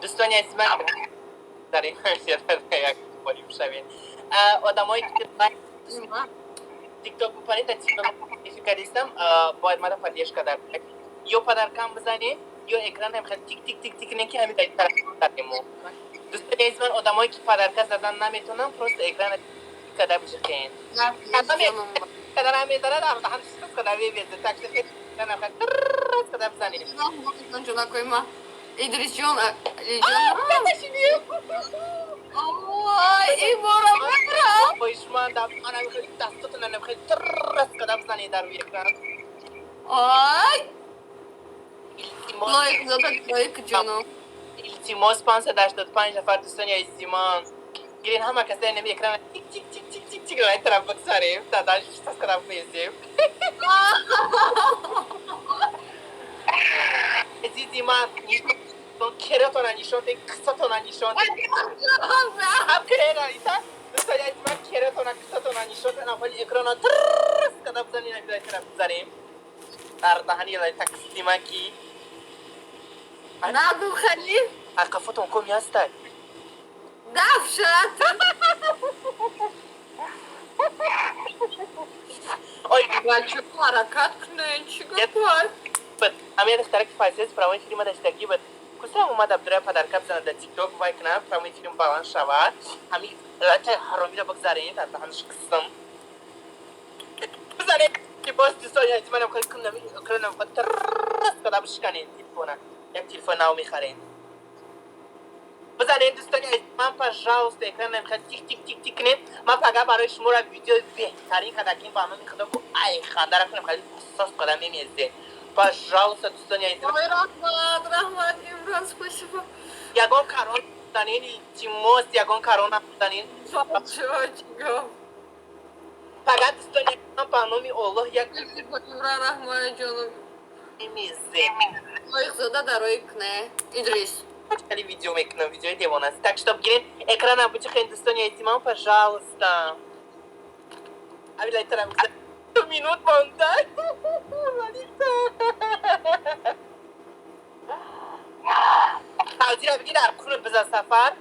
Дӯстони азиз, ман дар ин як болим шавед. Одамое ки тикток бипаред, дар тикток эфир кардистам, бояд мара поддержка дар ё подаркам бизанед, ё экран хел тик тик тик тик кунед, ки ҳамин тараф мо. Дӯстони азиз, ман одамое ки подарка задан наметавонам, просто экрана када бижиқен. Кадарам медарад, ҳам када мебезад. Так что када бизанед. Ҷонакои Идрисҷон, Алиҷон. Ой, ибора бара. Хоҳишмандам, ана дастотона хеле трррс када бизанед дар рӯи экран. Ой! Илтимос. Лайк зада, лайк, ҷоном. Илтимос, 585 нафар дӯстони азизимон. Гирин, ҳама касае нами экран тик тик тик тик тик тик рай тараф бигзарем, та дальше тас када бизем. Азизи ман, кератона нишон де, қиссатона нишон де. Ҳам керена ита. Дӯстони азизи ман, кератона, қиссатона нишон де, аввали экрана трррс када бизанем, рай тараф бизанем. Дар даҳани лай таксима ки. Нагу хали. Ақафотон коми ҳастай. Дафшат. Ой, Бачаҳо, ҳаракат кунед, чӣ гапай? Буд. Ҳамин духтара ки файсез прямой эфири ма даштагӣ буд. Кусам омад Абдурая подарка бизанад дар тикток, вай кунам, прямой эфирим баланд шавад. Ҳамин лата ҳаромиро бигзарем, дар даҳанаш қисм. Бизанем, ки боз дӯстони азиз, манам хеле кунам, экранам трррс када бишканем телефона. Як телефон нав мехарем. Бизанем, дӯстони азиз, ман, пожалуйста, экранам хеле тик тик тик тик кунед. Ман фақат барои шуморо видеои беҳтарин кардаким, ба номи Худо ку, ай хандара кунем, хеле қиссос када мемезем. Пожалуйста, дӯстони азиз. Ой, раҳмат, раҳмат, Имрон, спасибо. Ягон корона бизанед, илтимос, ягон корона бизанед. Бачаҳо, чӣ гап? Фақат, дӯстони азиз, ман ба номи Оллоҳ як Спасибо, Имрон, раҳмат, ҷоном. мемезем. Лайкзода дарои кне. Идрис. Хеле видео мекунам, видеои девонаст. Так что бигиред, экрана бичихен, дӯстони азизи ман, пожалуйста. Авилайтарам 2 минут монда. Лалита. Тавзира бигир, дар кунут бизан сафар.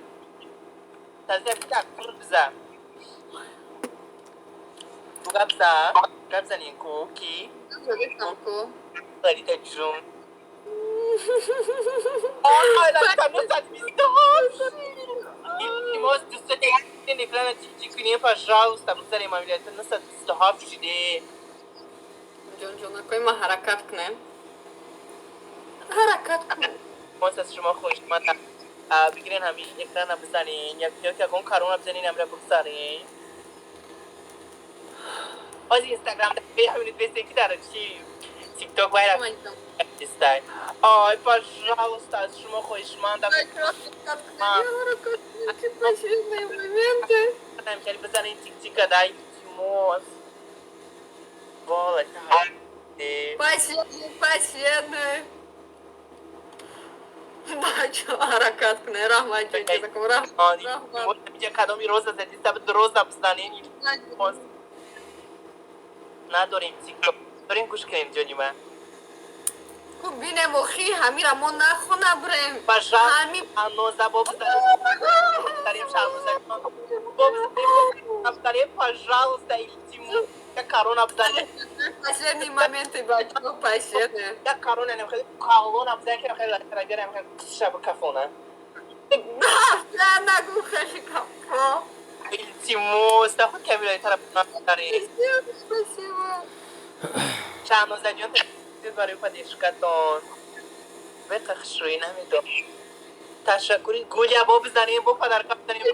Тавзира бигир, дар кунут бизан. Гап за, гап занин ку ки Задистам ку. Лалита ҷун. Ой, Лалита, 927. Илтимос, дӯстони азиз, экрана тик-тик кунед, пожалуйста, бизанем, Авилайта, 927 шиде. Ҷон, ҷонакои ма, ҳаракат кунем. Ҳаракат кунем. Илтимос, аз шумо хоҳишмандам. Бигирен, ҳамин экрана бизанен, як ягон корона бизанен, амра бигзарен. Ҳозир Инстаграм ҳамин бесе ки дар чи тикток вай рафтистай. Ой, пожалуйста, аз шумо хоҳишмандам. Последние моменты. Хеле бизанен тик-тика да, илтимос. Вола, Последний, последний. Бачаҳо, ҳаракат кунед, раҳмат, ҷон, ҷонаком, раҳмат, раҳмат. Кадоми роза задиста буд, роза бизанен, илтимос. Надорем тикток. Дорем, гӯш кунем, ҷони ман. Ку бинем, охи, ҳамира мо нахона брем. Пожалуйста, Ҳами Шаҳноза, бо бизанем, Шаҳноза. Бо бизанем, пожалуйста, илтимос. Як корона бизанем. Последние моменты, бачаҳо, последние. Як корона нем хеле калона бизанем, ки хеле лакрабиарам, хеле қисша бикафона. Да, нагу хеле капо. Илтимос, да худ камилаи тараф дарем. Спасибо, спасибо. Шаҳноза ҷон, ташаккур барои поддержкатон. Беқа хушрӯӣ намедонам. Ташаккури гуля, бо бизанем, бо подарка бизанем.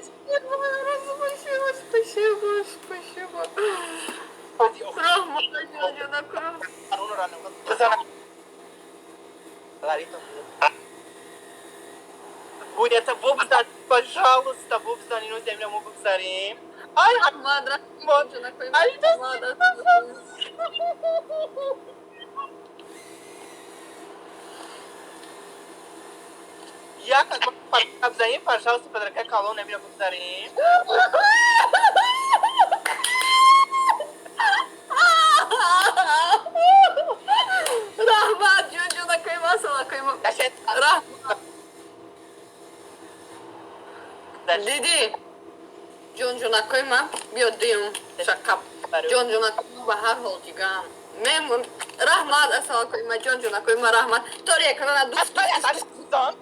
Спасибо, спасибо, спасибо, спасибо. Раҳмат, ҷон, ҷонаком. Коронара бизанам. Ларита. Гулята, бо бизан, пожалуйста, бо бизан, ино земля мо бигзарем. Ай, Раҳмат, раҳмат, ҷонакои. Ай, Раҳмат. Як аз подарка бизанем, пожалуйста, подарка калон намира бигзарем. Раҳмат, ҷон, ҷонакои ма, салакои ма. Дашет. Раҳмат. Гузашт. Дидӣ, ҷонҷонакои ман, биё диюм шақаб. Ҷонҷонакои ман, ба ҳар ҳол дигам мемон. Раҳмат, асалакои ман, ҷонҷонакои ман, раҳмат. Тори экрана дӯст. Дӯстон.